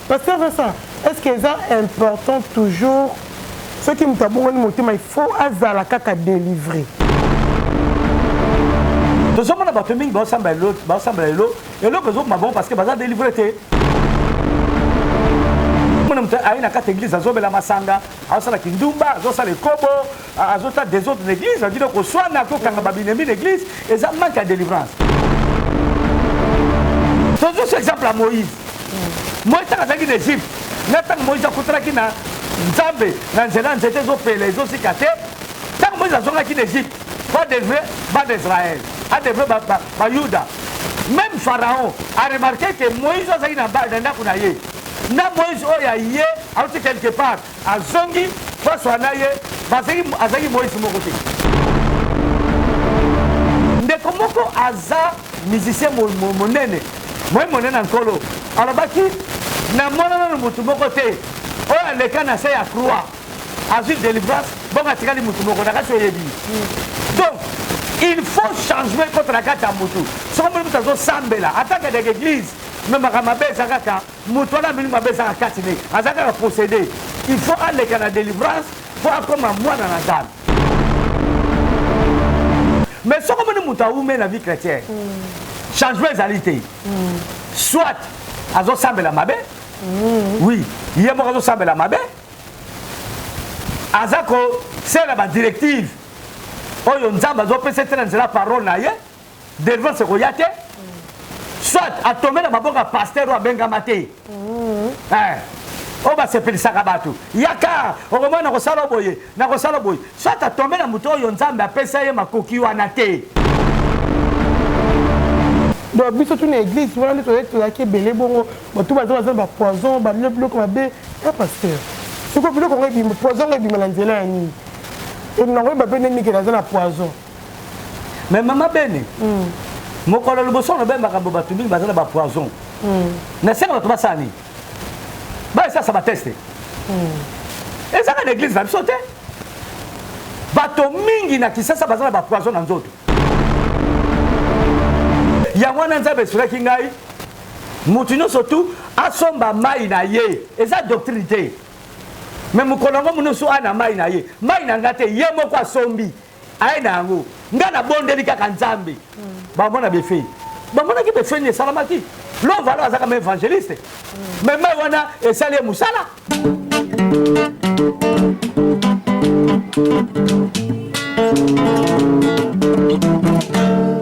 Pasteur Vincent, est-ce que eza important toujours soki moto abongoli motema il faut azala kaka délivré? Tozomona bato mingi baosambela lelo, eloko ezoboma bango parce que baza délivré te. Mona moto aye na kati église, azobela masanga, azosala kindumba, azosala ekobo, azota désordre na église, azali koswana, akokanga babinemi na église. Eza manque ya délivrance. Tozwi exemple ya Moïse. Moïse, ntango azalaki na Égypte, na ntango Moïse akutanaki na Nzambe na nzela, nzete ezopela, ezosika te. Ntango Moïse azongaki na Égypte po adélivrer bana Israel, adélivrer Bayuda, même Pharaon aremarquer que Moïse azalaki na ndako na ye na Moïse oyo aye auti quelque part, azongi face wana ye azalaki Moïse moko te. Ndeko moko aza musicien monene, moi monene na Nkolo, alobaki: "Namona nano motu moko te oyo aleka na se ya croix, azwi délivrance, bongo atikali motu moko na kati." Oyebi, donc il faut changement ekota na kati ya motu. Soki omoni moto azosambela, atakendaka église, mais makambo mabe eza kaka, moto wana ameli mabe, ezaka kati ne, aza kaka possédé. Il faut aleka na délivrance mpo akoma mwana na Nzambe. Mais soki omoni moto awume na vie chrétienne, changement ezali te, soit azosambela mabe, oui, ye moko azosambela mabe, aza kosala badirective oyo Nzambe azopesa te na nzela parole na ye, délivrance ekoya te. Soit atombe na maboko ya pasteur oyo abengama te, oyo basepelisaka bato: "Yaka, okomona, nakosala boye, nakosala boye." Soit atombe na moto oyo Nzambe apesa ye makoki wana te. Donc biso tuna église wana nde tozalaki ebele bongo, bato baza na bapoison, bamio biloko mabe ya pasteur. Sikoyo biloko yango ebima, poison yango ebima na nzela ya nini? Nango oyeba mpe nde mikele aza na poison. Mais mama Bene, mokolo liboso olobe makambo, bato mingi baza na bapoison. Nasenga bato basala nini? Baesasa batest. Ezaka na église na biso te. Bato mingi na Kisasa baza na bapoison na nzoto. Yango wana Nzambe esulaki ngai, motu nyonso tu asomba mai na ye. Eza doctrine te, mais mokolo yango monusu ana mai na ye, mai na nga te, ye moko asombi, aye na yango. Nga nabondeli kaka Nzambe, bamona befe, bamonaki befe nini esalamaki. Lovalo azaka ma évangéliste, mais mai wana esali ye mosala.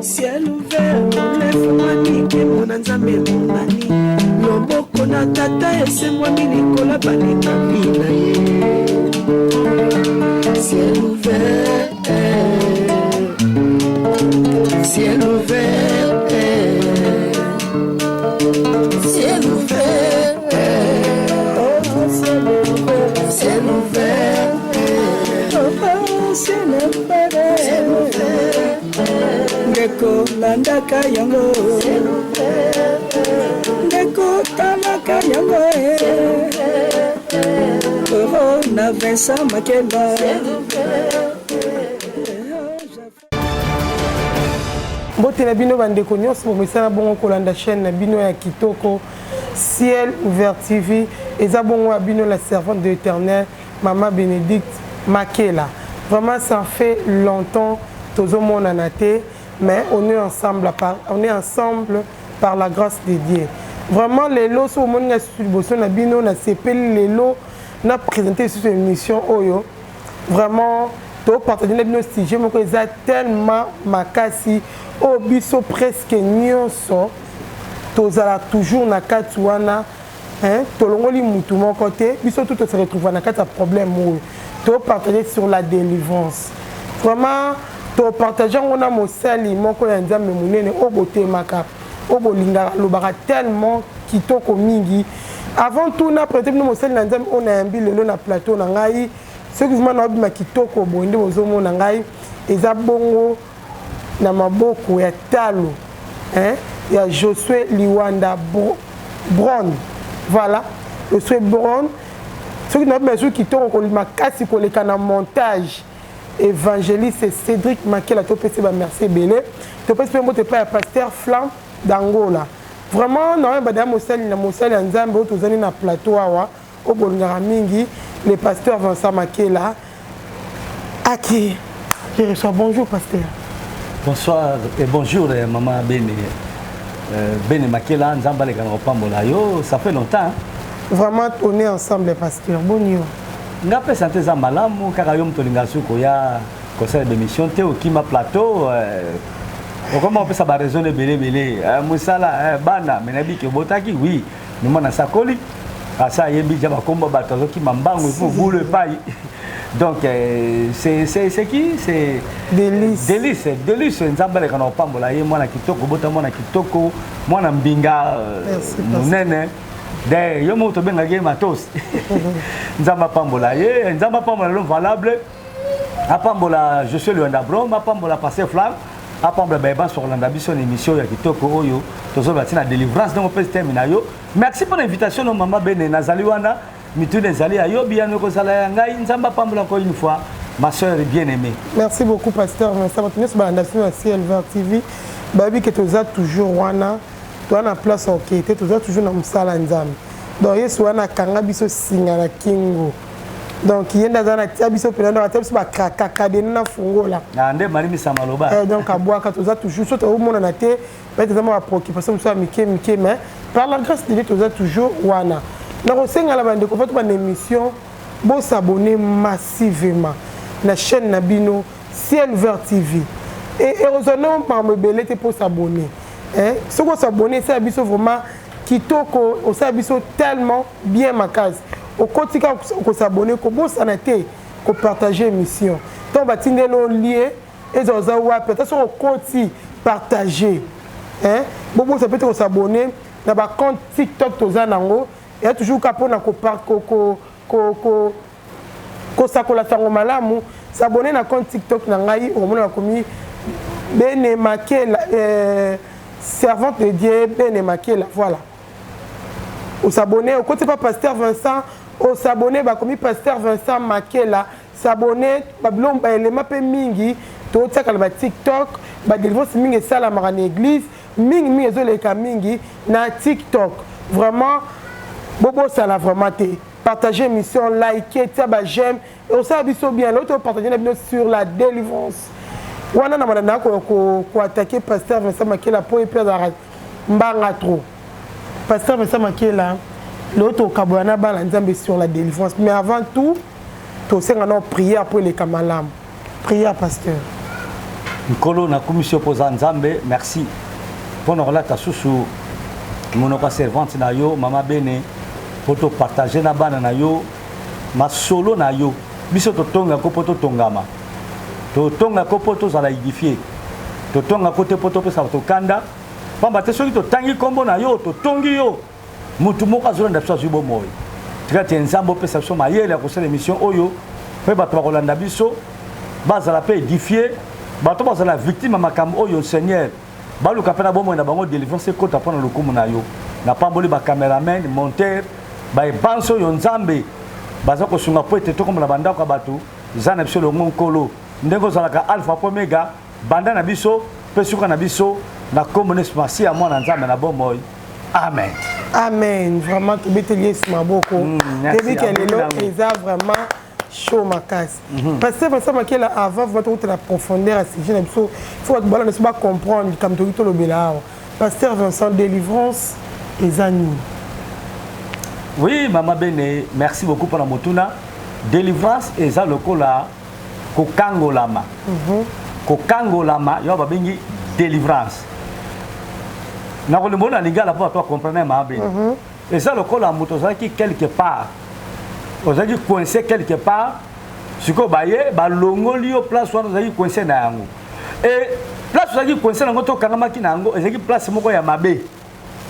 Ciel ouvert efungwami, nkembo na Nzambe emonani, loboko na Tata esembwami likolo balingami na ye. Ciel ouvert, ciel ouvert, ciel ouvert, ciel ouvert, ciel ouvert. Ndeko, landaka yango. Ndeko, talaka yango. Oh, na Vincent Makela. Mbote na bino bandeko nyonso bomesana bongo kolanda chaîne na bino ya kitoko, Ciel Ouvert TV. Eza bongo ya bino, la servante de l'Éternel, mama Bénédicte Makela. Vraiment, ça fait longtemps tozomonana te, mais on est ensemble par, on est ensemble par la grâce de Dieu. Vraiment, lelo so omoni nga susu liboso na bino, nasepeli lelo na présente lisusu émission oyo. Vraiment, topartage na bino sujet moko eza tellement makasi, oyo biso presque nyonso tozala toujours na kati wana, hein, tolongoli mutu moko te, biso tout tose retrouve na kati ya problème oyo. Topartage sur la délivrance. Vraiment, topartage yango na mosali moko ya Nzambe monene oyo botemaka, oyo bolingaka, alobaka tellement kitoko mingi. Avant tout, na prête bino mosali na Nzambe oyo nayambi lelo na plateau na ngai. Soki vraiment naobima kitoko boye nde bozomona ngai, eza bongo na maboko ya talo, hein, ya Josué Liwanda Bron. Voilà, Josué Bron. Soki naobima soki kitoko makasi koleka na montage, évangéliste Cédric Makela, topesi bamerci ebele. Topesi mpe mbote epai ya pasteur Flam d'Angola. Vraiment naoyamba deya mosali na mosali ya Nzambe oyo tozali na plateau awa oyo bolingaka mingi, le pasteur Vincent Makela aki je reçois. Bonjour pasteur. Bonsoir et bonjour eh, maman Bene. Euh, Bene Makela, Nzambe aleka na kopambola yo, ça fait longtemps. Hein? Vraiment on est ensemble pasteur. Boni yo. Nga pe santé eza malamu kaka yo moto olingaka soki koya kosala bémission te okima plateau euh, okoma kopesa ba raison ebele ebele euh, mosala euh, bana me nayebi ke obotaki oui me mwana asakoli asa ayebi ja bakombo bato azokima mbangu epo bulu epai donc euh, c'est c'est qui c'est délice délice délice nzambe aleka na kopambola ye mwana kitoko bota mwana kitoko mwana mbinga monene de yo moko tobengaki ye matos nzambe apambola ye nzambe apambola l'homme valable apambola je suis Luanda Brom apambola Pasteur Flamme apambola baye banso kolanda biso na émission ya kitoko oyo tozoloba ntina délivrance ndenge opesi teme na yo merci mpo na invitation no mama bene nazali wana mituna ezali ya yo biyano ekozala ya ngai nzambe apambola encore une fois ma soeur bien aimée merci beaucoup pasteur Vincent bato nyonso balanda biso na ciel vert tv bayebi ke toza toujours wana toza na place ya okei te toza toujours na mosala ya nzambe donc yesu wana akanga biso singa na kingo donc ye nde aza na tia biso mpena donc atia biso bakakakadena na fungola ah, nde malimisa maloba eh, donc abwaka toza toujours so tomonana te peut-être eza mwa bapréoccupation mosusu ya mike mike mais par la grâce de Dieu toza toujours wana nakosengala bandeko mpo tobanda émission bosabonne massivement na chaîne na bino ciel vert tv ekozwa no makambo ebele te mpo s'abonner soki osabonne esala biso vraiment kitoko osala biso tellement bien makasi okoti kaka kosabonne kobosana te kopartage émission ntango batindeli olie ezala oza wapi ata soki okoti partage bobosa mpe te kosabonne na bacompte tiktok toza nango eya toujours kaka mpona kosakola sango malamu s'abonner na compte tiktok na ngai okomona bakomi bene makela euh, servante de dieu bene makela voilà osabonne okoti pa pasteur Vincent osabonne bakomi pasteur Vincent Makela s'abonne babiloko baelema mpe mingi totiaka na batiktok badelivrance mingi esalamaka na église mingi mingi ezoleka mingi na tiktok vraiment bobosana vraiment te partager émission like tia ba j'aime osala biso bien lelo topartage na bino sur la délivrance wana na banda koattaquer pasteur Vincent Makela po ye mpe azalaka mbanga trop pasteur Vincent Makela lelo tokabola na bana nzambe sur la délivrance mais avant tout tosenga nao prière po eleka malamu prière pasteur nkolo nakumisi yo mpo oza nzambe merci mpo na kolata susu monoko ya servante na yo mama bene mpo topartage na bana na yo masolo na yo biso totongako mpo totongama totongako mpo tozala édifie totongako te mpo topesa bato kanda pamba te soki totangi nkombo na yo totongi yo motu moko azolanda biso azwi bomoi tika te nzambe opesa biso mayele ya kosala émission oyo mpe bato bakolanda biso bazala mpe édifie bato bazala victime ya makambo oyo seigneur baluka mpe na bomoi na bango délivrance ekota mpo na lokumu na yo napamboli bacameraman monteur baebanso oyo nzambe baza kosunga mpo ete tokomona bandako ya bato za na biso elongo nkolo ndenge ozalaka alpha mpo omega banda na biso mpe suka na biso na nkombo na yesu masiya mwana nzambe na bomoi amen amen vraiment tobeteli yesu maboko toyebi ke lelo eza vraiment chaud makasi parce que Vincent Makela avant vraiment tokota na profondeur ya sujet na biso faut bato bala na biso bacomprendre likambo toki tolobela awa pasteur Vincent délivrance eza nini oui mama bene merci beaucoup mpona motuna délivrance eza lokola kokangolama kokangolama yo babengi délivrance nakolimbo na lingala mpo bato bacomprendre mama bene eza lokola moto ozalaki quelque part ozalaki coincé quelque part sikoyo baye balongoli yo place wana ozalaki coincé na yango e place ozalaki coincé na yango to okangamaki na yango ezalaki place moko ya mabe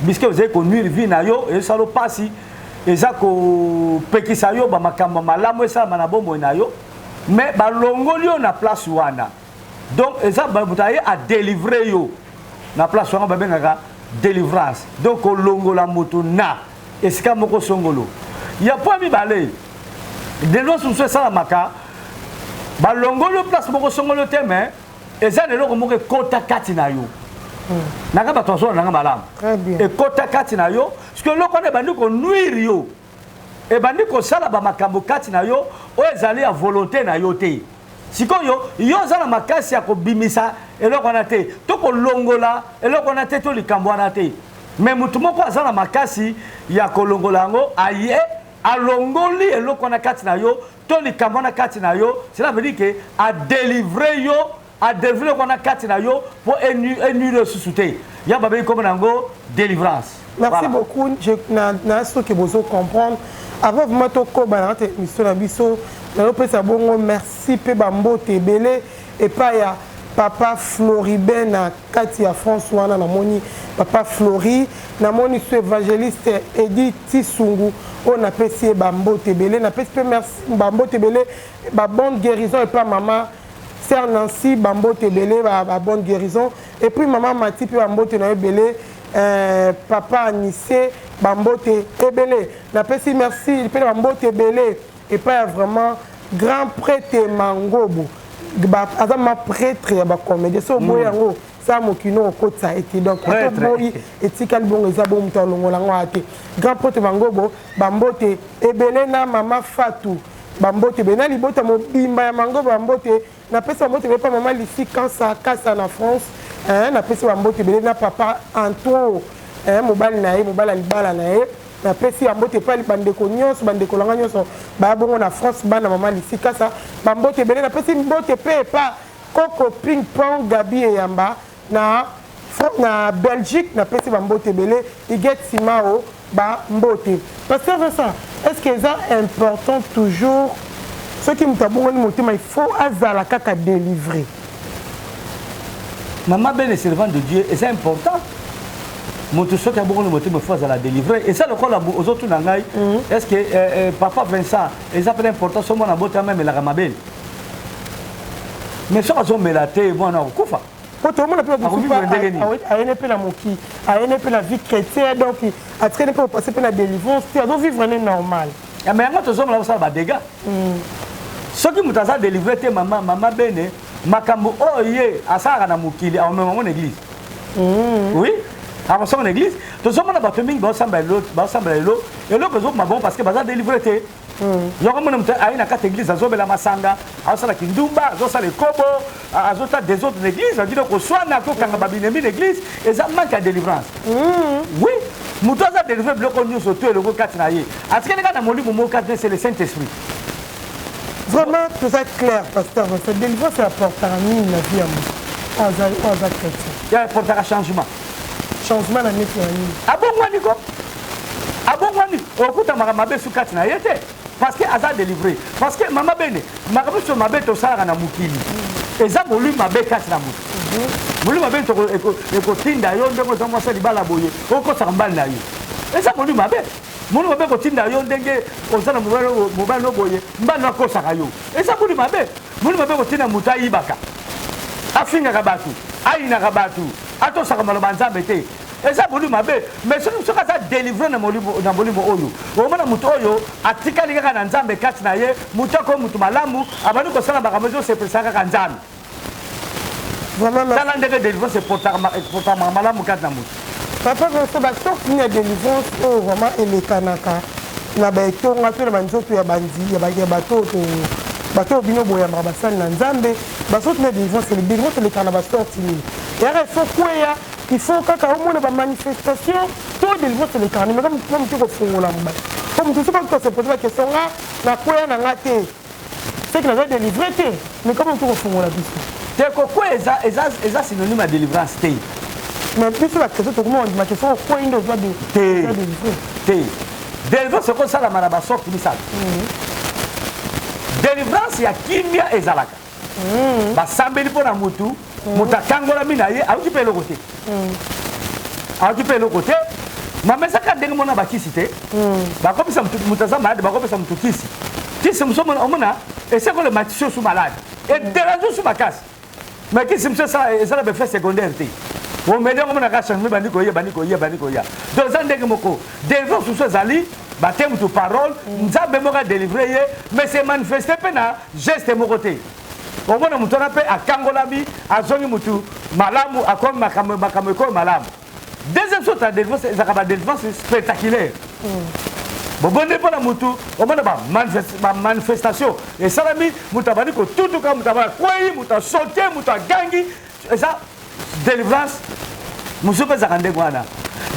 biske ozali konuire vie na yo ezosala mpasi eza kopekisa yo bamakambo malamu esalama na bomoi na yo mais balongoli yo na place wana donc eza moto aye adélivre yo na place wana babengaka délivrance donc kolongola moto na esika moko songolo ya po mibale délivrance mosusu esalamaka balongoli yo place moko songolo te mais eza na eloko moko ekota kati na yo. Nanga bato bazolanda nga malamu. Ekota kati na yo, soki eloko wana ebandi konuire yo, ebandi kosala bamakambo kati na yo oyo ezali ya volonté na yo te. Sikoyo yo oza na makasi ya kobimisa eloko wana te, to kolongola eloko wana te, to likambo wana te, mais motu moko aza na makasi ya kolongola yango, aye alongoli eloko wana kati na yo to likambo wana kati na yo. Cela veut dire que adélivre yo, adélivre eloko wana kati na yo mpo enuire lisusu te. Ya babengi kombo na yango délivrance. Merci, voilà. Beaucoup. Na soki bozo comprendre, avant vraiment tokoba na kati émission na biso, nalopesa bongo merci mpe bambote ebele epai ya papa Floribin na kati ya France wana. Namoni papa Flori, namoni so évangéliste Edi Tisungu oyo napesi ye bambote ebele. Napesi mpe merci, bambote ebele, babonne guérison epai mama sœur Nancy, bambote ebele, babonne guérison. Et puis mama Mati mpe bambote na yo ebele. Papa Anise, bambote ebele. Napesi merci mpe na bambote ebele epai ya vraiment grand prêtre Mangobo. Aza ma prêtre ya bacomédien. So oboyi yango, sa mokino okotisa ete donc atoboyi, etikali bongo, eza bongo, moto alongola yango aya te. Grand prêtre Mangobo, bambote ebele. Na mama Fatu, bambote ebele. Na libota mobimba ya Mangobo, bambote. Napesi bambote ebele mpa mama Lisi Kansa Kasa na France. Napesi bambote ebele na papa Antoine, mobali na ye, mobali ya libala na ye. Napesi bambote epai bandeko nyonso, bandeko na nga nyonso baya bongo na France, bana mama Lisi Kasa, bambote ebele. Napesi mbote mpe epa koko Ping Pong Gabi Eyamba na Belgique. Napesi bambote ebele. Iget Simao, bambote. Pasteur Vincent, est ce que eza important toujours, soki moto abongoli motema, il faut azala kaka délivré? Mama Bene, servante de Dieu, eza important. Moto soki abongoli motema, faut azala délivré. Eza lokola ozotuna ngai: est ce que papa Vincent, eza mpena important so mwana botama amelaka mabele? Mais soki azomela te, mwana akokufa. Po tomona mpe bato ayene mpe na moki, ayene mpe na vie chrétien, donc atikali mpe kopase mpe na délivrance te, azovivre ne normal. Mais yango tozomona kosala badégâts. Soki moto aza délivré te, mama Bene, makambo oyo ye asalaka na mokili, aomema yango na église. Oui, akosonga na église. Tozomona bato mingi baosambela lelo, eloko ezoboma bango parce que baza délivré te. Yango mona moto aye na kati église, azobela masanga, azosala kindumba, azosala ekobo, azota désordre na église, adina koswana, kokanga babinemi na église. Eza manque ya délivrance. Oui, moto aza délivré, biloko nyonso to elongo kati na ye, atikali kaka na molimo moko kati na, c'est le Saint Esprit. Vraiment, toza clair, pasteur Vincent, délivrance apportaka nini na vie ya moto oyo aza chrétien? Ya apportaka changement. Changement na neti ya nini? Abongwani ko, abongwani, okutamaka mabe su kati na ye te parce que aza délivré. Parce que mama Bene, makambo nyonso mabe tosalaka na mokili eza molimo mabe kati na moto. Molimo mabe ekotinda yo ndenge oza mwasi ya libala boye, okosaka mobali na yo, eza molimo mabe. Molimo mabe ekotinda yo ndenge oza na mobali no boye, mobali no akosaka yo, eza molimo mabe. Molimo mabe ekotinda moto ayibaka, afingaka bato, ayinaka bato, atosaka maloba Nzambe te, eza molimo mabe. Mais soki aza délivré na molimo oyo, omona moto oyo atikali kaka na Nzambe kati na ye, moto akoyo moto malamu, abandi kosala makambo ezosepelisa kaka Nzambe. Tala ndenge délivrance eportaka malamu kati na moto. Papa Vincent, basorte nini ya délivrance oyo vraiment elekanaka na baetonga to na banzoto ya bandi ya bato bato oyo bino boyambaka, basali na Nzambe? Basorte nini ya délivrance? Délivrance elekaka na basorte nini? Eyaka il faut kweya, il faut kaka omona bamanifestation, to délivrance elekaka nini? Meka moke kofungola mobali, po moto soki akose pose baquestion: nga nakweya na nga te, seke naza délivré te. Mais kama moto kofungola biso. Te, kokweya eza synonyme ya délivrance te. Mais biso bachrétien tokoma ondima ke soki okwei nde ozwa délivré. Te, délivrance ekosalama na basorte misato. Délivrance ya kimia ezalaka, basambeli mpo na mutu, moto akangolami na ye, ayoki mpe eloko te, ayoki mpe eloko te. Mama, ezaka ndenge mona bakisi te, bakopesa moto aza malade, bakopesa moto kisi. Kisi mosu omona esekolema tisi osu malade, edérange osu makasi, mais kisi mosu ezala baeffet secondaire te. Omeli yango, omonaka changement bandi koya, bandi koya, bandi koya. Donc eza ndenge moko. Délivrance mosusu ezali bate motu parole, Nzambe moko adélivre ye, mais se manifeste mpe na geste moko te. Omona motu wana mpe akangolami, azongi motu. malamu, akomi makambo makambo ekomi malamu. Deuxième sorte ya délivrance ezalaka ba délivrance spectaculaire. Bobondeli mpo na motu, omona bamanifestation esalami, moto abandi kotutuka, moto abandi akwei, moto asote, moto agangi. Eza délivrance mosusu mpe ezalaka ndenge wana.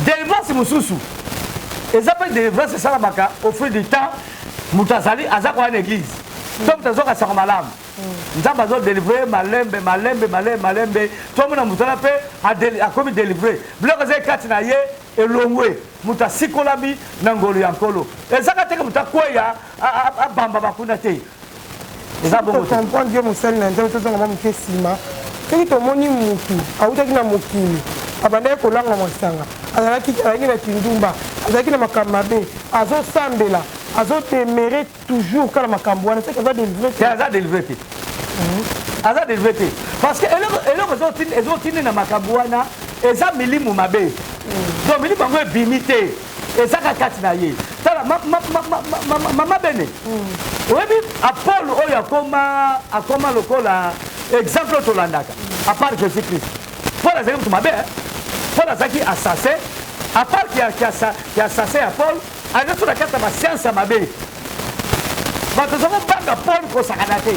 Délivrance mosusu eza mpe délivrance esalamaka au fil du temps. Moto azali aza koya na église to moto azoka sango malamu, Nzambe azodelivre malembe malembe malembe malembe. Tomona moto wana mpe akomi délivre, biloko ezali kati na ye elongwe, moto asikolami na ngolu ya Nkolo. Ezaka teke moto akweya, abamba bakuna te, eza bongo te. Comprendre yo mosali na Nzambe, tozonga mwa moke nsima. Soki tomoni mutu awutaki na mokili, abandaki kolangwa masanga, azalaki na kindumba, azalaki na makambo mabe, azosambela, azodemeurer toujours kala makambo wana, seke aza délivre te? Aza délivre te, aza délivre te, parce que eloko ezotindi na makambo wana eza milimo mabe. Donc milimo yango ebimi te, ezaka kati na ye. Tala, mama bene, oyebi Apole oyo akoma lokola exemple oyo tolandaka à part Jésus Christ. Paul azalaki moto mabe. Paul azalaki assassin. À part ki assassin ya Paul, aza so na kati ya bascience ya mabe. Bato oza kobanga Paul kosakana te.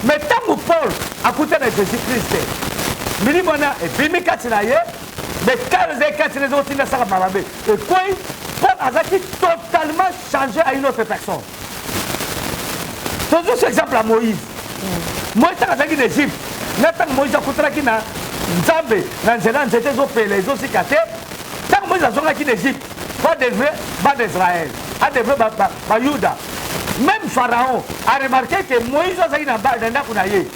Mais ntango Paul akuta na Jésus Christ, milimo wana ebimi kati na ye. Mais kala ezali kati na ezokotinda asaka mabe, ekwei. Paul azalaki totalement changé à une autre personne. Tozwi so exemple ya Moïse. Moïse ntango azalaki na Égypte na ntango Moïse akutanaki na Nzambe na nzela, nzete ezopela, ezosika te. Ntango Moïse azongaki na Égypte po adélivrer bana Israël, adélivrer Bayuda, même Pharaon a remarqué que Moïse oyo azalaki na ndako na ye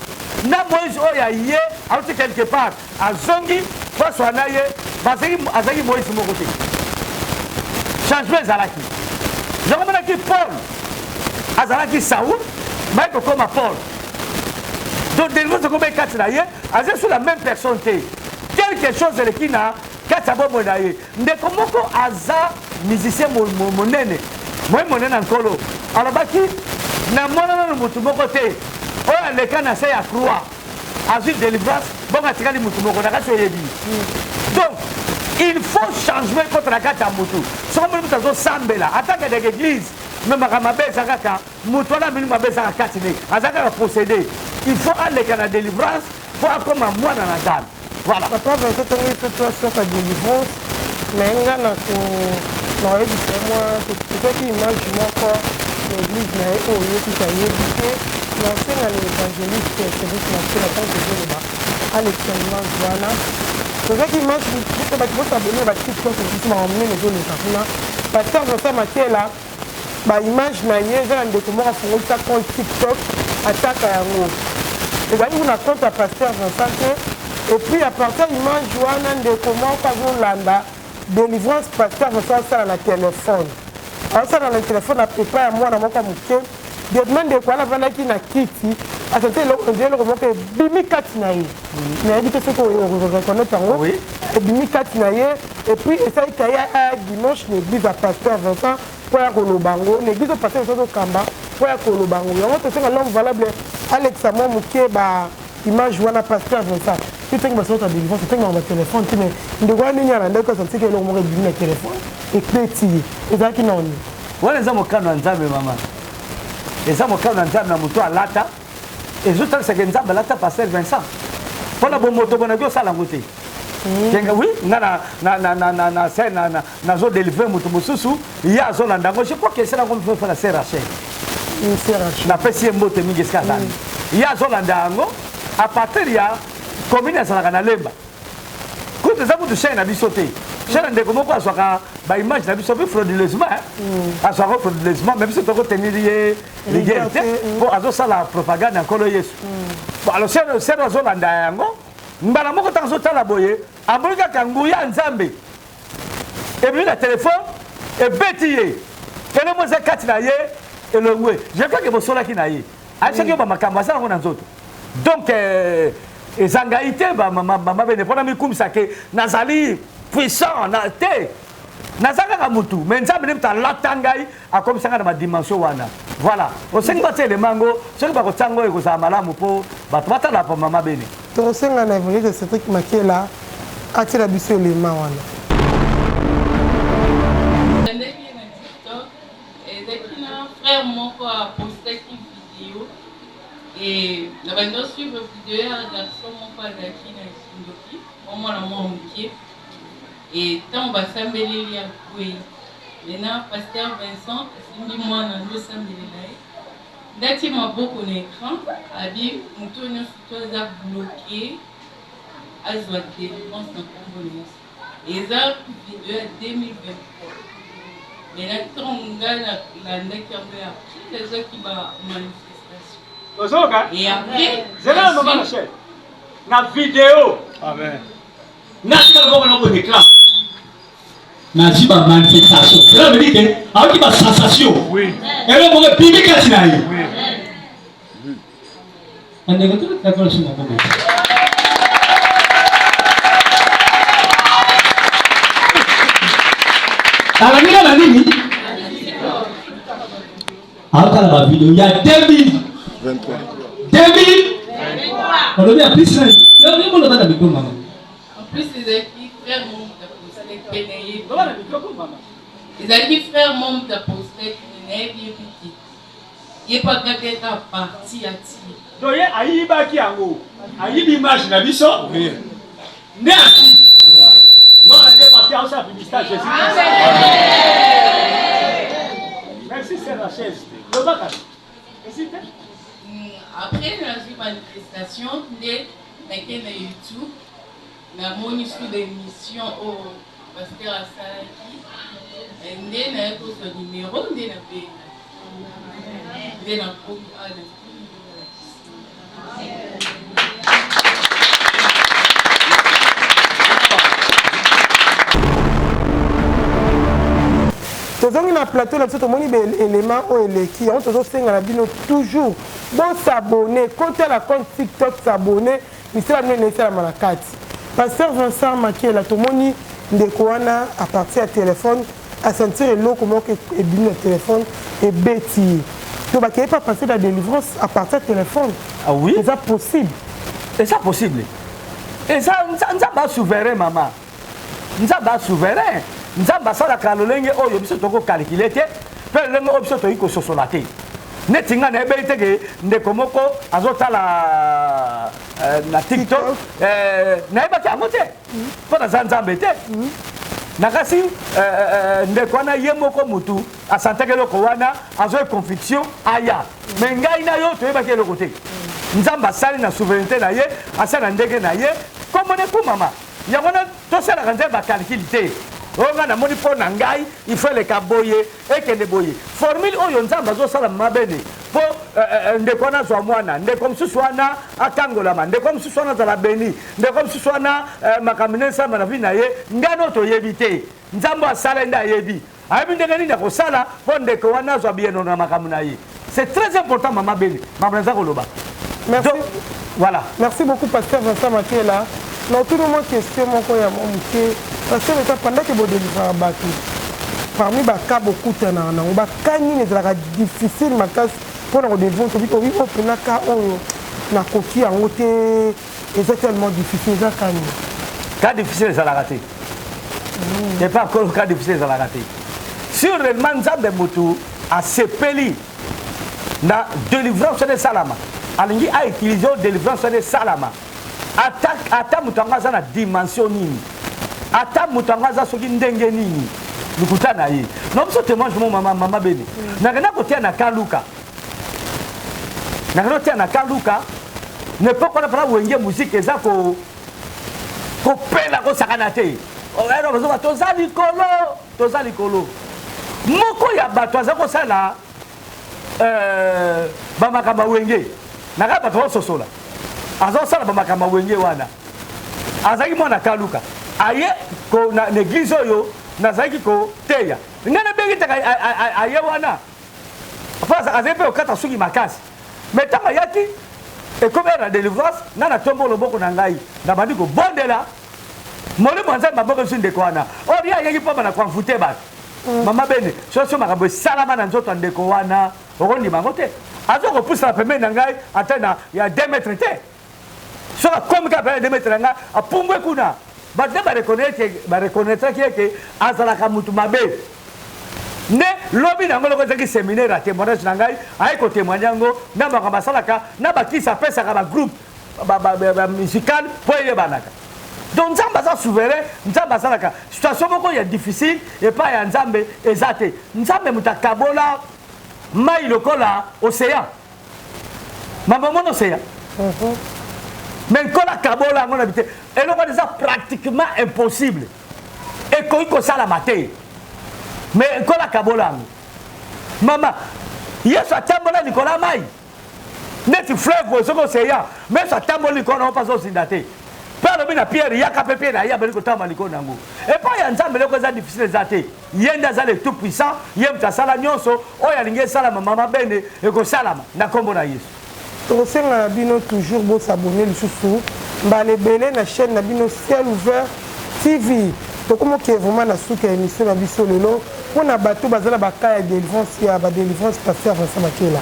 na Moïse oyo aye auti quelque part azongi face wana ye azalaki Moïse moko te. Changement ezalaki. Yango monaki Paul azalaki Saul, baye kokoma Paul. Donc délivrance ekoma kati na ye, aza sur la même personne te. Quelque chose eleki na kati ya bomoi na ye. Ndeko moko aza musicien monene, moi monene na Nkolo, alobaki: namona nano motu moko te oyo aleka na se ya croix, azwi délivrance, bongo atikali motu moko na kati. Oyebi, donc il faut changement ekota na kati ya motu. Soki omoni moto azosambela, atakendaka église, mais makambo mabe eza kaka, moto wana milimo mabe ezaka kati ne, aza kaka possédé. Il faut aleka na délivrance mpo akoma mwana na Nzambe. Voilà. Papa Vincent, ntango biso toasoka délivrance na ye, nga na nakoyebisa mwa tozwaki image moko na église na ye oyo oyokisi ayebi te. Nasenga na évangéliste Cédric Masela, ntango tozoloba, alekisa image wana. Tozwaki image biso bato bosabone na baTikTok, biso makambo monene ezoleka kuna. Pasteur Vincent Matela, baimage na ye eza na ndeko moko afungolisa compte TikTok, ataka yango, ezalaki kuna compte ya pasteur Vincent te. Et puis à partir image wana, ndeko moko azolanda délivrance pasteur Vincent asala na telefone, asala na telefone epai ya mwana moko ya moke. Directement ndeko wana avandaki na kiti, asante eloko moko ebimi kati na ye. Nayebi te soki oreconnaître yango. Ebimi kati na ye et puis esalika ye aya dimanche na église ya pasteur Vincent mpo ya koloba yango na église oyo pasteur Vincent azokamba, mpo ya koloba yango. Yango tosenga l'homme valable alekisa mwa moke ba image wana. Pasteur Vincent, ti ntangi basorte ya délivrance, ntangi bango batelefone te, mais ndeko wana ndenge alandaki, asantisaki eloko moko ebimi na telefone, ekpeti ye. Ezalaki nani? Wana eza mokano ya Nzambe, mama. Eza mokano ya Nzambe na moto alata. Ezotalisaka Nzambe alata pasteur Vincent mpona bomoto bonaki osala yango te. Oui, nga na scène nazodelivre moto mosusu, ye azolanda yango. Je crois que esala yango mpe na sœur Rachel. Napesi ye mbote mingi esika azali. Ye azolanda yango à partir ya commune azalaka na Lemba. Kutu eza kutu chaîne na biso te, chaîne ndeko moko azwaka baimage na biso mpe frauduleusement, azwaka frauduleusement. Mais biso tokotenir ye rigueur te mpo azosala propagande ya Nkolo Yesu. Bon, alors sere azolanda yango mbala moko, ntango azotala boye, amoni kaka nguya ya Nzambe ebimi na telefone, ebeti ye, eloko eza kati na ye elongwe. Je crois que bosolaki na ye, ayebisaki yo bamakambo aza yango na nzoto. Donc eza ngai te, mama bene, mpona mikumisa ke nazali puissant na te. Naza kaka mutu, mais Nzambe nde mutu alata ngai, akomisa ngai na badimension wana. Voilà, osengi batia elema yango. Soki bakotia yango, ekozala malamu mpo bato batala pa mama bene. Tokosenga na Evangeliste Cedric Makela atiela biso elema wana. Nalandaki na TikTok, ezalaki na frère moko a postaki video et na bandi suivre video ya garçon moko azalaki na kindoki, mwa mwana mwa moke et ntango basambeleli akwei. Maintenant pasteur Vincent asimbi mwana nde osambelela ye Ndatie maboko na ecran abi moto oyo nionso to aza bloque azwa delivrance na kombo na yesu eza video ya 2023 mais na ntango ngai nalandaki yango ya après nazwaki ba manifestation ozoyoka et après zela na mama Rachel na video amen natika loboko na boye écran nazwi ba manifestation cela veut dire que ayoki ba sensation eloko moko ebimi kati na ye bandeko tobetaka biso maboko alandi na nini aotala bavideo ya 2023 2000 olobi ya plus yo molobaka na mikro mama En plus ezalaki frère moko moto apostaki mpe nayebi ezalaki frère moko moto apostaki me nayebi ye mpe te ye mpe akataki kaka parti ya ti donc ye ayibaki yango ayibi image na biso nde ati gloire à Dieu parce que aosala publicité à Jésus Christ merci sœur Rachel lobaka esi te après nazwi manifestation nde Nake na YouTube namoni sous emission oyo pasteur asalaki nde naye kozwa numero nde nabenga nde nakomi awa na tozongi na plateau na biso tomoni baelema oyo eleki yango tozosenga na bino toujours Bo s'abonner, kota na compte TikTok s'abonner, misala minene esalama na kati. Pasteur Vincent Makela tomoni ndeko wana à partir ya téléphone a sentir eloko moko ebimi na téléphone ebeti ye. Donc bakei pas passer la délivrance à partir ya téléphone. Ah oui? Eza possible. Eza possible. Eza nzambe a souverain mama. Nzambe a souverain. Nzambe asalaka lolenge oyo biso tokoki kokalkile te mpe lolenge oyo biso tokoki kososola te. Neti ngai nayebeli te ke ndeko moko azotala euh, na TikTok, euh, nayebaki yango te mpo naza Nzambe te. Nakasi euh, ndeko wana ye moko mutu asantaki eloko wana azwaki conviction aya me ngai na yo toyebaki eloko te. Nzambe asali na souveraineté na ye, asali na ndenge na ye, kombo na ekumama. Yango wana tosalaka nzambe ba calcul te. Oyo ngai namoni mpo na ngai il faut eleka boye ekende boye. Formule oyo nzambe azosala mama bene mpo eh, eh, eh, ndeko wana azwa mwana, ndeko mosusu wana akangolama, ndeko mosusu wana azala beni, ndeko mosusu wana eh, makambo nde esalama na vie na ye, ngai no toyebi te. Nzambe asala nde ayebi. Ayebi ndenge nini akosala mpo ndeko wana azwa biyano na makambo na ye. C'est très important mama Bene, makambo naza koloba. Merci. Donc, voilà. Merci beaucoup pasteur Vincent Makela. Na otuni mwa question moko ya mwa moke. Pasteur Vincent, pendant que bodelivraka bato, parmi ba cas bokutanaka nango, ba cas nini ezalaka difficile makasi mpo na kodelivre moto? Obi oyo mpena cas oyo nakoki yango te. Eza tellement difficile eza kani? Cas difficile ezalaka te. Mm. Epa kolo cas difficile ezalaka te. Si réellement Nzambe mutu asepeli na délivrance wana esalama, alingi a utiliser oyo délivrance wana esalama, ata ata moto yango aza na dimension nini, ata moto yango aza soki ndenge nini, lokuta na ye. Na biso témoignage mo mama mama Bene. Mm. Nakenda kotia na Kaluka. Nakenda kotia na Kaluka na epoque wana mpena wenge musique eza ko kopela kosakana te bazoba toza likolo toza likolo moko ya bato aza kosala euh, bamakambo ya wenge na kaka bato basosola aza kosala bamakambo ya wenge wana azalaki mwana kaluka aye na eglise oyo nazalaki koteya ngai nabengi taka aye wana mpo azali mpe kokata suki makasi Mais ntango ayaki, ekomi heure ya delivrance, ngai natombo loboko na ngai, nabandi kobondela, molimo ya Nzambe abongi biso ndeko wana. Or ye ayaki mpo abanda koenvoute bato. Mm. Mama Bene, soki so makambo esalama na nzoto ya ndeko wana, okondima yango te. Aza kopusana pembeni na ngai ata na ya 2 mètres te. Soki akomi kaka pene 2 mètre na nga, apumbwe kuna. Bato nde bareconnaitraki ye ke azalaka motu mabe. Nde lobi na yango loko ezalaki seminaire ya témoignage na ngai, aye kotémoigne yango na makambo asalaka na bakisi apesaka ba groupe ba musical mpo eyebanaka. Donc Nzambe aza souverain, Nzambe asalaka situation moko ya difficile epai ya Nzambe eza te. Nzambe moto akabola mai lokola océan. Mama omoni océan? Mais Nkolo akabola yango na bite. Eloko wana eza pratiquement impossible. Ekoki kosalama te. Mais Nkolo akabola yango. Mama, Yesu atambola likolo ya mai. Neti fleuve boye soki océan, mais Yesu atamboli likolo na yango mpe azozinda te. Mpe alobi na Pierre, yaka mpe Pierre aye abandi kotamba likolo na yango. Epai ya Nzambe eloko eza difficile eza te. Ye nde aza le tout puissant, ye moto asala nyonso, oyo alingi esalama mama bene ekosalama na nkombo na Yesu. Tokosenga na bino toujours bo s'abonner lisusu mbala ebele na chaîne na bino Ciel Ouvert TV. Tokomi okende vraiment na suka ya émission na biso lelo mpo na bato baza na ba cas ya délivrance ya ba délivrance pasteur Vincent Makela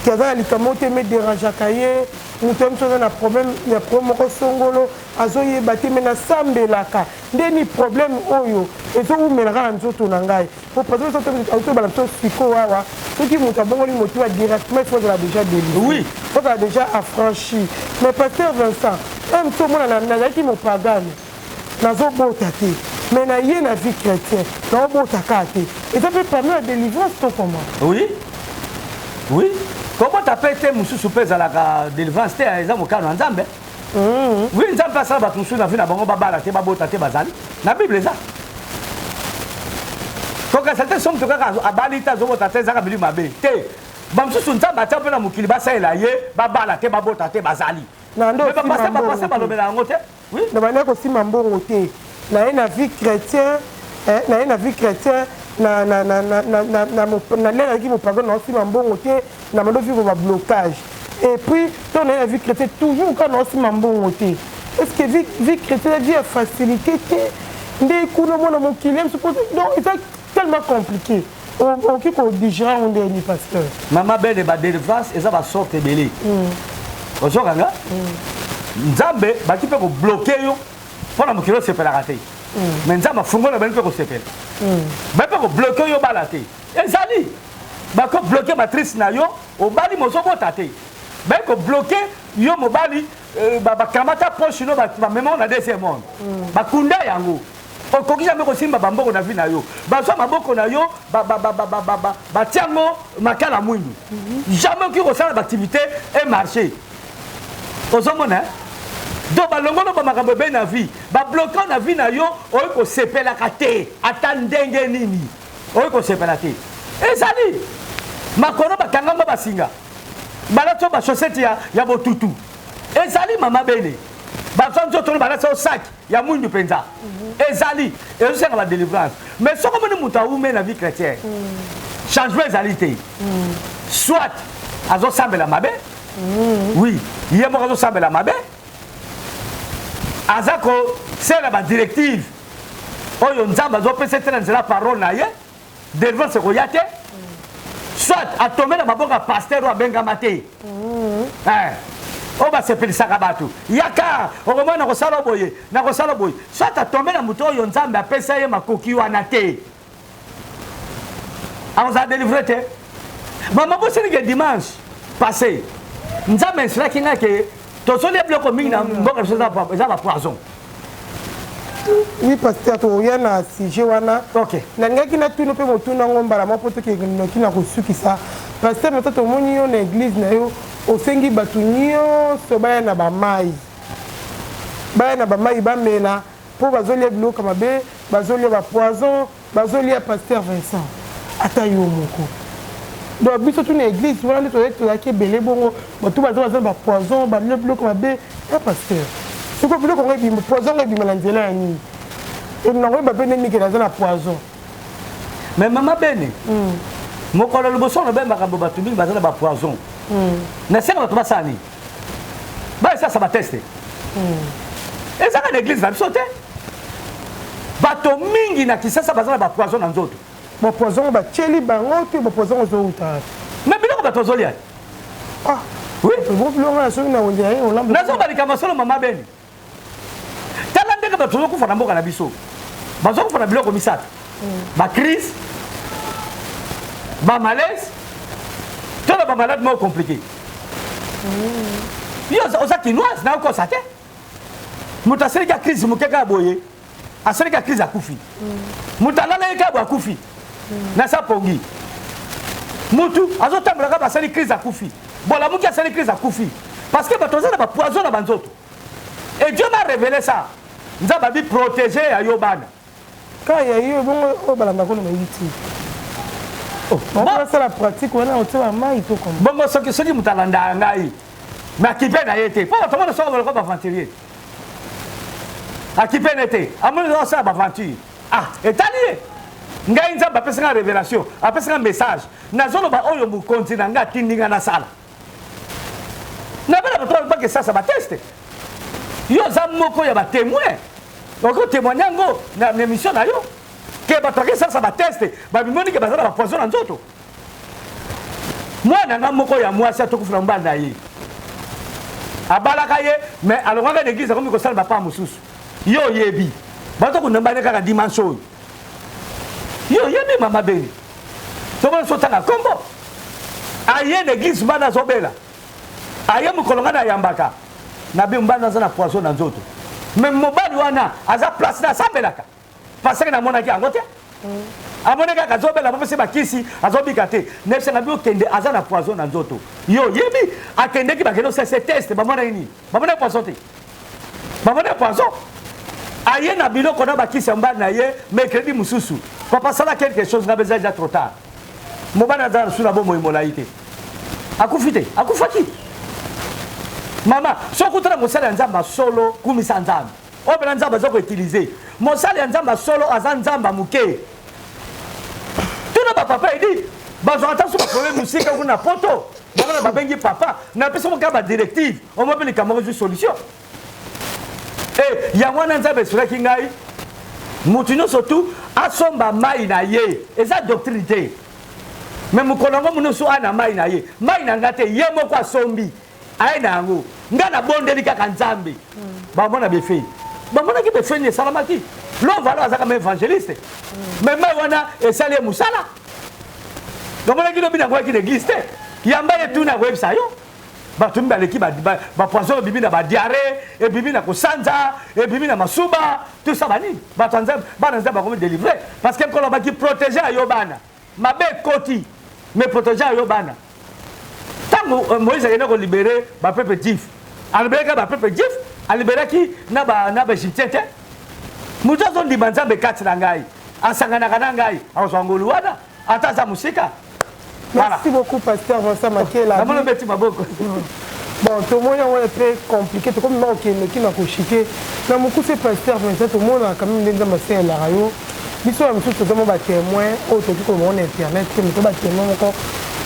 ki aza na likambo te me dérangeaka ye moto ya biso aza na problème ya problème moko songolo azoyeba te me nasambelaka nde ni problème oyo ezowumelaka na nzoto na ngai po tobala biso sikoyo awa soki moto abongoli motu directement il faut ozala déjà délivré, oui. Faut ozala déjà affranchi. Mais pasteur Vincent, mso omona nazalaki mopagane, nazobota te, mais na ye na vie chrétien naobota kaka te, eza mpe parmi ya délivrance to comment? Oui, kobota mpe te mosusu mpe ezalaka délivrance te, eza mokano ya Nzambe. Oui, Nzambe asala bato mosusu na vie na bango babala te, babota te, bazali na Bible. Eza kokasa te so moto kaka abali te, azobota te, ezaka bilimo mabe te. Bamosusu Nzambe atia mpe na mokili basalela ye, babala te, babota te, bazali. Bapasteur balobela yango te. Na banda kosimba mbongo te, naye na vie chrétien, naye na vie chrétien, nalelaki mopagano, naosimba mbongo te, na bando vivre bablocage. Et puis to naye na vie chrétien, toujours kaka naosimba mbongo te. Est ce que vie chrétien vie ya facilité te nde kuna omona mokili donc eza tellement compliqué, okoki kodigérer yango ndeni, pasteur? Mama bene, badélivrance eza basorte ebele. Ozokanga Nzambe baki mpe kobloquer yo mpo na mokili osepelaka te, mais Nzambe afungola bani mpe kosepela. Bai mpe kobloquer yo bala te, ezali bakobloquer matrice na yo, obali mozobota te. Bai kobloquer yo mobali, bakamata poche no, bamema na deuxième monde, bakunda yango, okoki jamais kosimba bamboko na vie na yo. Bazwa maboko na yo, batia yango makala mwindu, jamais okoki kosala baactivité e marché. Ozomona? Donc balongolo bamakambo ebele na vie, babloquer na vie na yo, oyoki kosepelaka te, ata ndenge nini oyoki kosepela te. Ezali makolo bakangango basinga, balati oyo bachaussette ya botutu. Ezali mama bene, bazwa nzoto no, balati oyo saki ya mwindu mpenza. Ezali ezosenga badélivrance. Mais soki omoni moto awume na vie chrétienne, changement ezali te, soit azosambela mabe. Oui, ye moko azosambela mabe, aza kosala badirective oyo Nzambe azopesa te na nzela parole na ye, délivrance ekoya te. Soit atombe na maboko ya pasteur oyo abengama te, oyo basepelisaka bato, yaka okomona nakosala boye, nakosala boye. Soit atombe na moto oyo Nzambe apesa ye makoki wana te, akozala délivré te. Mama, bosilike dimanche passé Nzambe inspiraki ngai ke tozolia biloko mingi na mboka biso eza bapoison. Oui pasteur, tokoya na sujet wana. Ok. Nalingaki natuna mpe motuna yango mbala moko mpo tokende noki na kosukisa. Pasteur Mata, tomoni yo na église na yo, osengi bato nyonso baya na bamai, baya na bamai bamela mpo bazolia biloko mabe, bazolia bapoison, bazolia. Pasteur Vincent, ata yo moko, donc biso tuna église wana nde tozalaki ebele bongo, bato baza na bapoison, balia biloko mabe ya pasteur. Sikoyo biloko yango ebima, poison yango ebima na nzela ya nini? Nango oyeba mpe nde mikele aza na poison. Mais mama bene, mokolo liboso lobe makambo, bato mingi baza na bapoison. Nasenga bato basala nini? Baesasa batest. Ezaka na église na biso te, bato mingi na Kisasa baza na bapoison na nzoto. Bapoison batieli bango te, bapoison ozowuta wapi? Mais biloko bato bazolia. Ah. Oui. Nazoba likambo solo mama Beni. Tala ndenge bato bazokufa na mboka na biso. Bazokufa na biloko misato. Ba crise, ba malaise, to na ba malade moko compliqué. Yo oza kinoise na okosa te. Moto asaliki ya crise moke kaka boye. Asaliki ya crise akufi. Moto alalaki kaka boye akufi. Na sa pongi. Mutu azotambola kaka basali crise akufi. Bolamuki asali crise akufi. Parce que bato baza na ba poison na banzoto. Et Dieu m'a révélé ça. Nzambe abi protéger ya yo bana. Ka ya yo bongo oyo balanda kono bayebi ti. Oh, basala pratique wana otia mai to comment? Bongo soki soki moto alandaka ngai mais akipe na ye te mpo bato mona soki baloko baventurier akipe ne te amoni osala baventure ah etali ye ngai nzambe apesi nga révélation apesi nga message nazoloba oyo mokonzi na ngai atindi ngai nasala na bana bato bake sasa bateste yo oza moko ya batemoin okoki kotemoigne yango na émission na yo ke bato bake sasa bateste babimoni ke baza na bapoison na nzoto mwana nga moko ya mwasi atokufi na mobali na ye abalaka ye mais alongwaka na eglise akomi kosala bapa mosusu yo oyebi bato kondambane kaka dimanche oyo yo oyebi mama beni tomona so otanga nkombo aye na eglise mbanda azobela aye mokolo ngai nayambaka na bi mbanda aza na poison na nzoto me mobali wana aza place na asambelaka parce que namonaki yango te amoni kaka azobela bapesi bakisi azobika te nayebisa na bi okende aza na poison na nzoto yo oyebi akendeki bakende osese test bamonaki nini bamonaki poison te bamoni poison aye na biloko na bakisi ya mobali na ye mercredi mosusu papa sala quelque chose nga eza eza trop tard mobali aza lisusu na bomoi molai te akufi te akufaki mama soki okutana mosali ya nzambe solo kumisa nzambe oyo mpena nzambe aza koutilize mosali ya nzambe solo aza nzambe moke tuna bapapa edi bazwaka ata so baproblème mosika kuna na poto bango na babengi papa napesi moko kaka badirective omoi mpe likambo yango ezwi solution e yango wana nzambe esulaki ngai moto nyonso tu asomba mai na ye eza doctrine te me mokolo yango monusu ana mai na ye mai na ngai te ye moko asombi aye na yango ngai nabondeli kaka nzambe bamona befei bamonaki befei nini esalamaki lovalo azaka ma évangéliste me mai wana esali ye mosala bamonaki lobi nango yaki na église te yamba ye tuna akoyebisa yo bato mi baleki bapoison ebimi na badiare ebimi na kosanza ebimi na masuba tout ça banini bato ya nzambe bana nzambe bakomi délivre parce que nkolo baki protege ya yo bana mabe ekoti mais protege ya yo bana ntango euh, moïse akende kolibere bapeuple juif aliberaki bapeuple juif aliberaki na baégyptien te moto azondima nzambe kati na ngai asanganaka na ngai akozwa ngolu wana ata aza mosika Merci beaucoup pasteur Vincent Makela. Namoni obeti maboko. Bon, tomoni yango mpe compliqué tokomi ma kokende kina koshike na mokuse pasteur Vincent tomonaka quand même nde nzambe asalelaka yo biso ya mosusu toza mwa batémoin oyo tokoki koloba ngo na internet te moto batémoin moko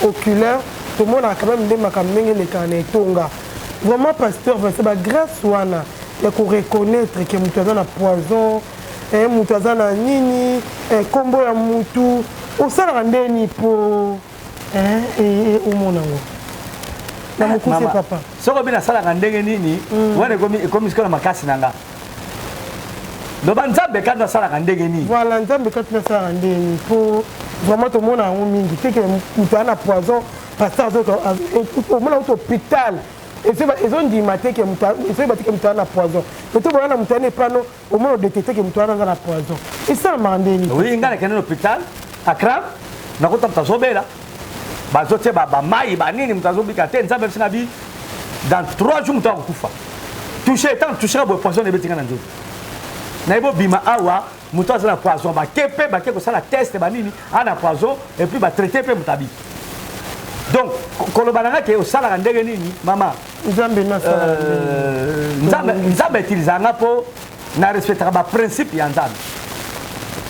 oculaire tomonaka quand même nde makambo ndenge elekaka na etonga vraiment pasteur Vincent bagrâce wana ya koreconnaitre ke moto aza na poison eh, moto aza na nini eh, kombo ya mutu osalaka nde nini po eh, eh, eh, omona yango na mokuse papa soki obi nasalaka ndenge nini mm. wana ekomi sikoyo na makasi na nga loba nzambe kati nasalaka ndenge nini voilà nzambe kati nasalaka ndenge nini po vraiment tomona yango mingi te ke moto aa na poison pasteur omona uti hôpital ezondima te ke ezoyeba te ke moto aa na poison mais toboya na moto aa na epano omona odetecte ke moto wana aza na poison esalamaka ndenge nini oui ngai nakende na hôpital akra nakota moto azobela bazotia bamai banini moto azobika te nzambe abisi na bi dans 3 jours moto akokufa touche ntango toucheka boye poison ebeti ngai na nzoto nayebi obima awa moto aza na poison bake mpe bake kosala test banini a na poison epuis batraite mpe moto abiki donc koloba na ngai ke osalaka ndenge nini mama nzambe nasala euh, nzambe nzambe utilisaka nga mpo na respectaka baprincipe ya nzambe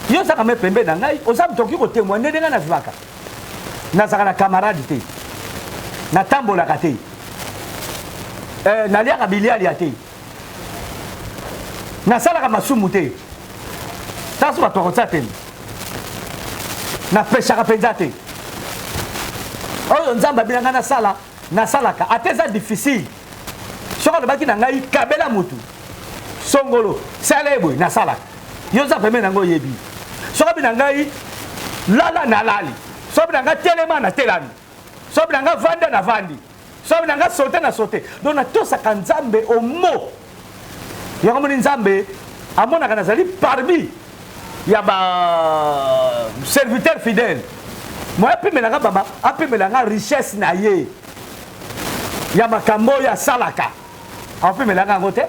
yo ozaka me pembe na ngai oza moto okoki kotemoigne ndenge ngai navivaka nazalaka na camarade te natambolaka te eh, naliaka bilialia te nasalaka masumu te taso bato bakotia tembe napeshaka mpenza te oyo nzambe abina ngai nasala. Nasalaka ata eza difficile. Soki alobaki na ngai kabela mutu songolo sala ye boye nasalaka. Yo oza pembeni na ngai oyebi. Soki abi na ngai lala nalali. Soki abi na ngai telema natelami. Soki abi na ngai vanda navandi. Soki abi na ngai saute na saute. Donc natosaka Nzambe au mot. Yango moni Nzambe amonaka nazali parmi ya ba serviteur fidèle. Moye apimela nga baba, apimela nga richesse na ye ya makambo oyo asalaka. Apimela nga yango te.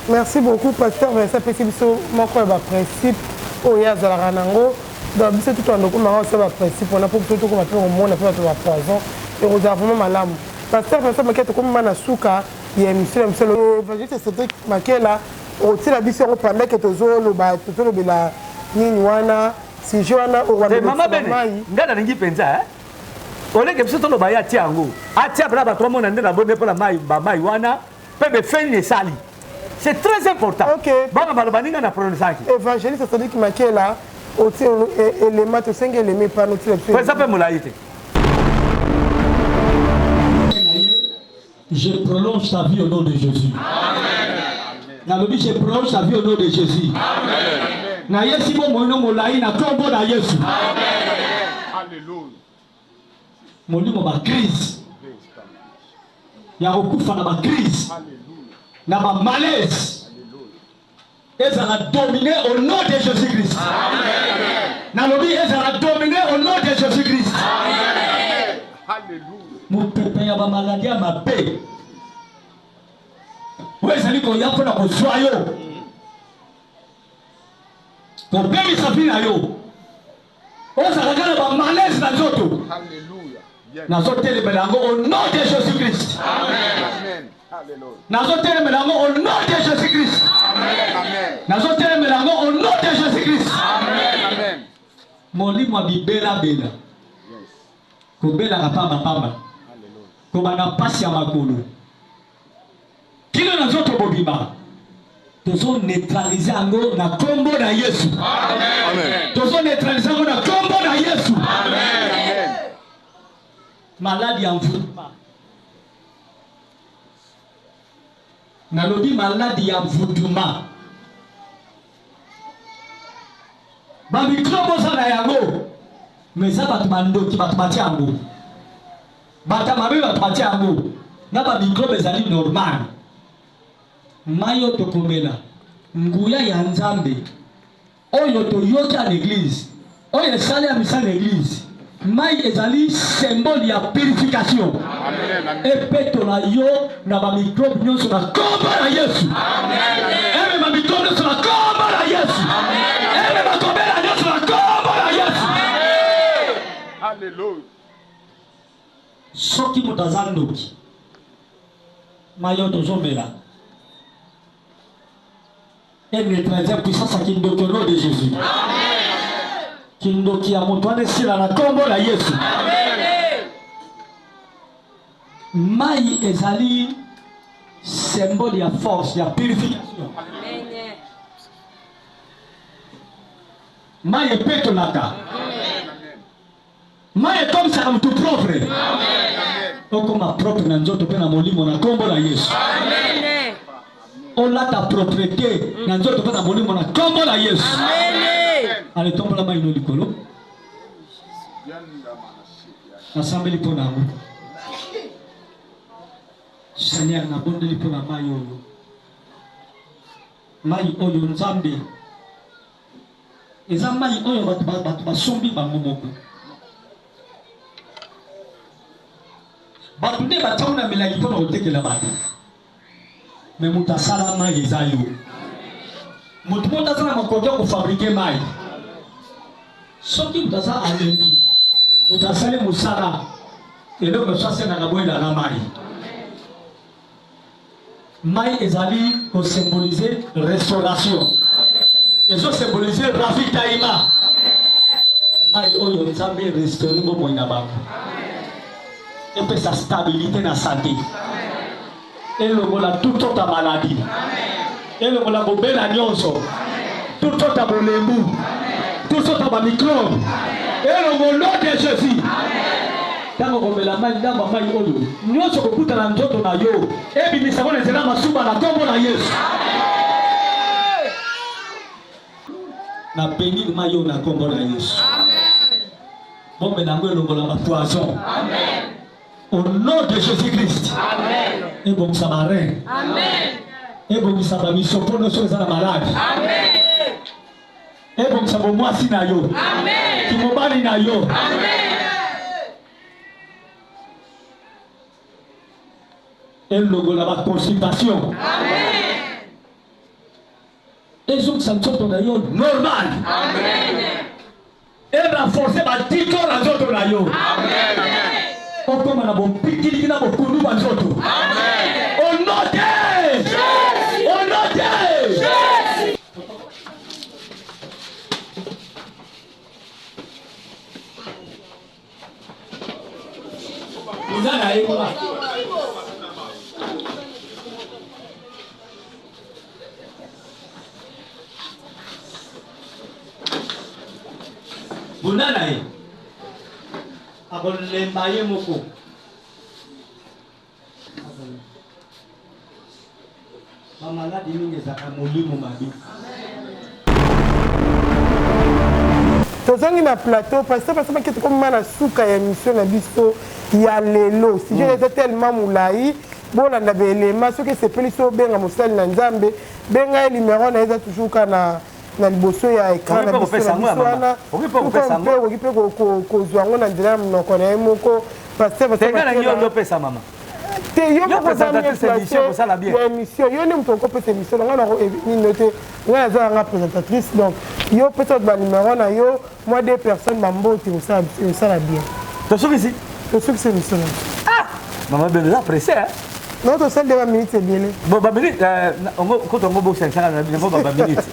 Merci beaucoup pasteur Vincent apesi biso moko ya ba principe oyo ye azalaka nango donc biso tout tobanda okoma kaka kosala ba principe wana mpo biso tokoma mpe komona mpe bato ba poison ekozala vraiment malamu. Pasteur Vincent Makela tokomi ma na suka ya emission na biso evangeliste Cedric Makela okotiela biso yango pendant que tozoloba tozolobela nini wana sujet wana okobanda mama bene ngai nalingi mpenza eh? oleke biso toloba ye atia yango atia mpena bato bamona nde nabonde mpo na mai bamai wana mpe befeni esali c'est très important okay. Bana baloba ninga na prononçaki évangéliste Cedric Makela otie elema tosengi elema epana otiela biso eza mpe molai te. Je prolonge ta vie au nom de Jésus. Nalobi je prolonge ta vie au nom de Jésus. Nayesi bomoi no molai na nkombo na Yesu. Molimo ba crise ya kokufa na ba crise na ba malaise ezala domine au nom de Jésus Christ. Nalobi ezala domine au nom de Jésus Christ. Mopepe ya bamaladi ya mabe oyo ezali koya mpo na kozwa yo, kobebisa vi na yo, ozalaka na bamalaise na nzoto, nazotelemela yango au nom de Jésus Christ. Nazotelemela yango au nom de Jésus Christ. Nazotelemela yango au nom de Jésus Christ. Molimo ya bibelabela, kobelaka pambapamba, kobanda mpasi ya makolo kino na nzoto mobimba, tozo neutralize yango na kombo na Yesu. Tozo neutralize yango na kombo na Yesu. Maladi ya mvutuma, nalobi maladi ya mvutuma, bamikrobe oza na yango, me eza bato bandoki, bato batia yango, bato mabe, bato batia yango na bamikrobe, ezali normal. Mai oyo tokomela, nguya ya Nzambe oyo toyoki na eglise, oyo esali ya misala na eglise, mai ezali symbole ya purification, epetola yo na bamikrobe nyonso na nkombo na Yesu. Emema mikrobe nyonso na nkombo na Yesu. Emema kobela nyonso na nkombo na Yesu. Soki moto aza ndoki, mai oyo tozomela e neutraliser puissance ya kindoki au nom de Jésus. Kindoki ya moto wana esila na nkombo na Yesu. Mai ezali symbole ya force ya purification. Mai epetolaka. Mai ekomisaka moto propre. Okoma propre na nzoto mpe na molimo na nkombo na Yesu. Olata propreté na nzoto mpe na molimo na nkombo na Yesu. Ale tombola mai no likolo. Nasambeli mpo na yango. Seigneur, nabondeli mpo na mai oyo. Mai oyo Nzambe Eza mayi oyo bato bato basombi bango moko. Bato nde batiango na milangi mpo na kotekela bato. Me moto asala mayi eza yo. Moto moko aza na makoki ya kofabrike mayi. Soki moto aza alembi, moto asali mosala, eloko mosusu asengaka boyelaka mayi. Mayi ezali ko symboliser restauration. Ezo symboliser ravitaillement. Mayi oyo Nzambe restaurer bomoi na bango. Epesa stabilité na santé. Elongola toute sorte ya maladie. Elongola kobela nyonso. Toute sorte ya bolembu. Toute sorte ya ba microbe. Elongo nom de Jésus. Ntango okomela mai, ndambo ya mai oyo nyonso ekokuta na nzoto na yo, ebimisa yango na nzela ya masuba na nkombo na Yesu. Na benir mai oyo na nkombo na Yesu. Bomela yango elongola ba poison. Au nom de Jésus-Christ. Ebongisa ba rein. Ebongisa ba misopo nyonso eza na maladi. Ebongisa bomwasi na yo. Kimobali na yo. Elongola ba constipation. Ezongisa nzoto na yo normal. E renforcer ba tito na nzoto na yo. Okoma na bopikiliki na bokundu ba nzoto. Au nom de Jésus. Au nom de Jésus. Oza na ye kuna. Bunda na ye. Akolemba ye moko. Bamaladi mingi ezalaka molimo mabe. Tozongi na plateau, pasteur pasteur Makiete tokomi na suka ya émission na biso ya lelo. Sujet eza tellement molayi, bolanda ba éléments soki esepeli so obenga mosali na Nzambe, benga ye numéro na ye eza toujours kaka na na liboso ya écran na biso na biso wana. Mpe okoki mpe kozwa yango na nzela ya monoko na ye moko. Pasteur pasteur Makiete. Te yo moko oza mieux placé ya émission yo nde moto okopesa émission na ngai nako nino te ngai naza nanga présentatrice donc yo pesa bato banumero na yo mwa deux personnes bambote osala bien. Tosukisi tosukisi émission na ah mama bebe eza pressé hein. Non, tosali nde baminute ebele. Bon, baminute kutu yango bosangisaka na yango baminute.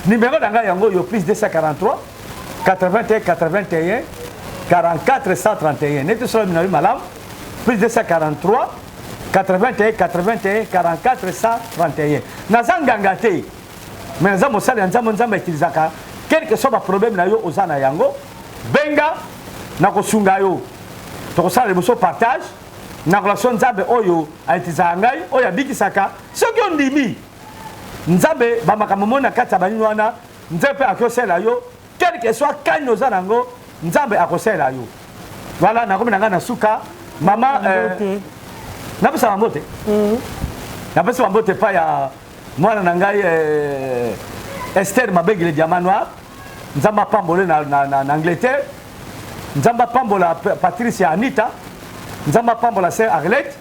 Numéro na ngai yango oyo plus 243 81 81 44 131 neti solo bino malamu plus 243 81 81 44 131. Naza nganga te, mais naza mosali ya Nzambe. Nzambe autilisaka quel que soit baproblème na yo oza na yango, benga nakosunga yo. Tokosala liboso partage na relation Nzambe oyo autilisaka ngai, oyo abikisaka. Soki ondimi Nzambe bamakambo moni na kati ya banini wana, Nzambe mpe akosalela yo quel que soit kani oza na yango, Nzambe akosalela yo. Voilà, nakomi na ngai na suka mama. Napesa bambote, napesa bambote epai ya mwana na ngai Esther Mabengele Diamant Noir. Nzambe apambole na, na, na, na Angleterre. Nzambe apambola Patricia Anita. Nzambe apambola Sœur Arlette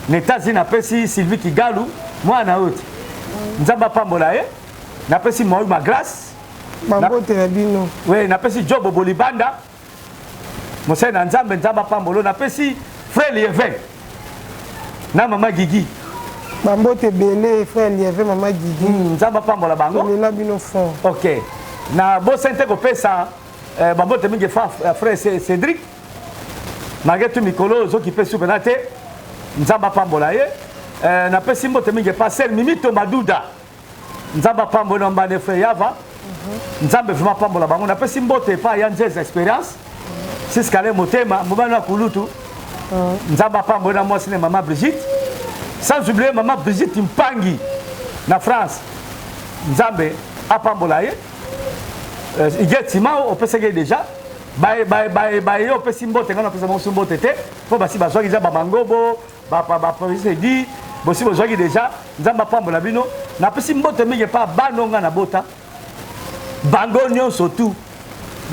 na États-Unis. Napesi Sylvie Kigalu mwana oyo te, Nzambe apambola ye. Napesi Moïse ma grâce. Bambote na bino. Oui, napesi Job Bolibanda mosali na Nzambe, Nzambe apambolo. Napesi frère Lievin na mama Gigi. Bambote ebele frère Lievin, mama Gigi. Nzambe apambola bango. Tolela bino fort. Ok, na bosani te kopesa bambote mingi frère Cédric malgré tout mikolo ozokipe supe na te, Nzambe apambola ye. Napesi mbote mingi epa sel Mimito Maduda, Nzambe apambola na mbane frère Yava. Nzambe vraiment apambola bango. Napesi mbote epa ya Nzeza Experience Siskale Motema mobali na kulutu, Nzambe apambola na mwasi na mama Brigitte, sans oublier mama Brigitte Mpangi na France, Nzambe apambola ye. Iget Simao opesaki ye déjà baye opesi mbote, ngai napesa bango mbote te mpo basi bazwaki deja bamangobo bapaedi bosi bozwaki deja. Nzambe apambola bino. Napesi mbote mingi epa bano nga na bota bango nyonso tu,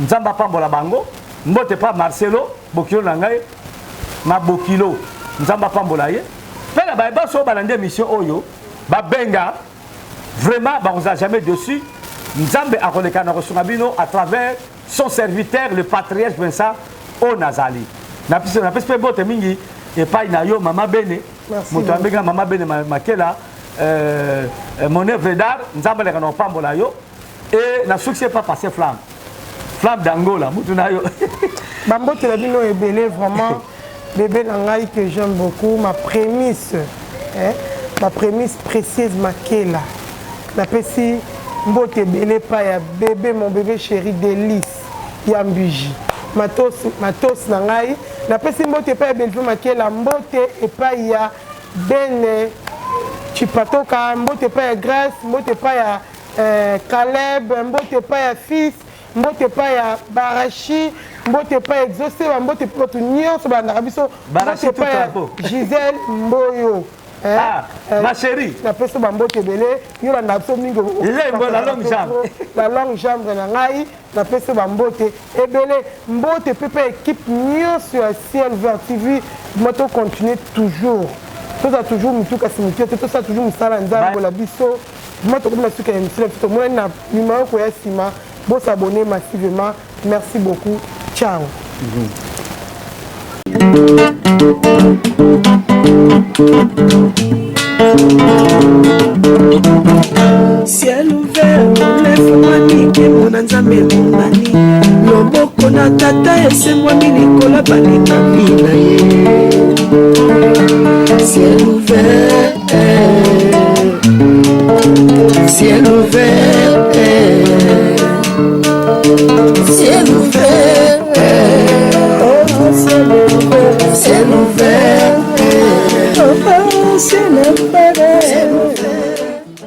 Nzambe apambola bango. Mbote pa Marcelo bokilo na ngai na bokilo, Nzambe apambola ye. Mpe na baye baso oyo balandi émission oyo babenga, vraiment bakozala jamais dessus. Nzambe akoleka na kosunga bino à travers son serviteur le patriarche Vincent oyo nazali. Napesi mpe mbote mingi epai na yo mama Bene, moto abenga mama Bene Makela, mon œuvre d'art. Nzambe aleka na kopambola yo. E na succès pa passé flamme flamme d'Angola mutu na yo. Bambote na bino ebele vraiment. Bébé na ngai que j'aime beaucoup, ma prémisse hein, ma prémisse précieuse Makela. Napesi mbote ebele pa ya bébé, mon bébé chéri Délice ya Mbuji. Matos, matos na ngai. Napesi mbote epai ya Bellevue Makela, mbote epai ya Bene Chipatoka, mbote epai ya Grace, mbote epai ya eh, Caleb, mbote epai ya Fils, mbote epai ya Barachi, mbote epai ya Exaucé, mbote epai bato nyonso balandaka biso, mbote epai ya Gisèle Mboyo. Eh, ah, eh, ma chérie napesi bambote ebele yo landaka biso mingi la longue jambe la longue jambe na ngai napesi bambote ebele mbote mpe mpe équipe nyonso ya ciel vert tv ma to continue toujours tozala toujours mitu kasi mitu te tosala toujours mosala nzambe la biso ma tokomi na suka ya émission na biso tomonani na numero koya nsima bosabonne massivement merci beaucoup ciao mm -hmm. Ciel ouvert efungwami nkembo na nzambe emonani loboko na tata esembwami likolo balekami na ye ciel ouvert ciel ouvert ciel ouvert oh, ciel ouvert ciel ouvert oh, ciel ouvert.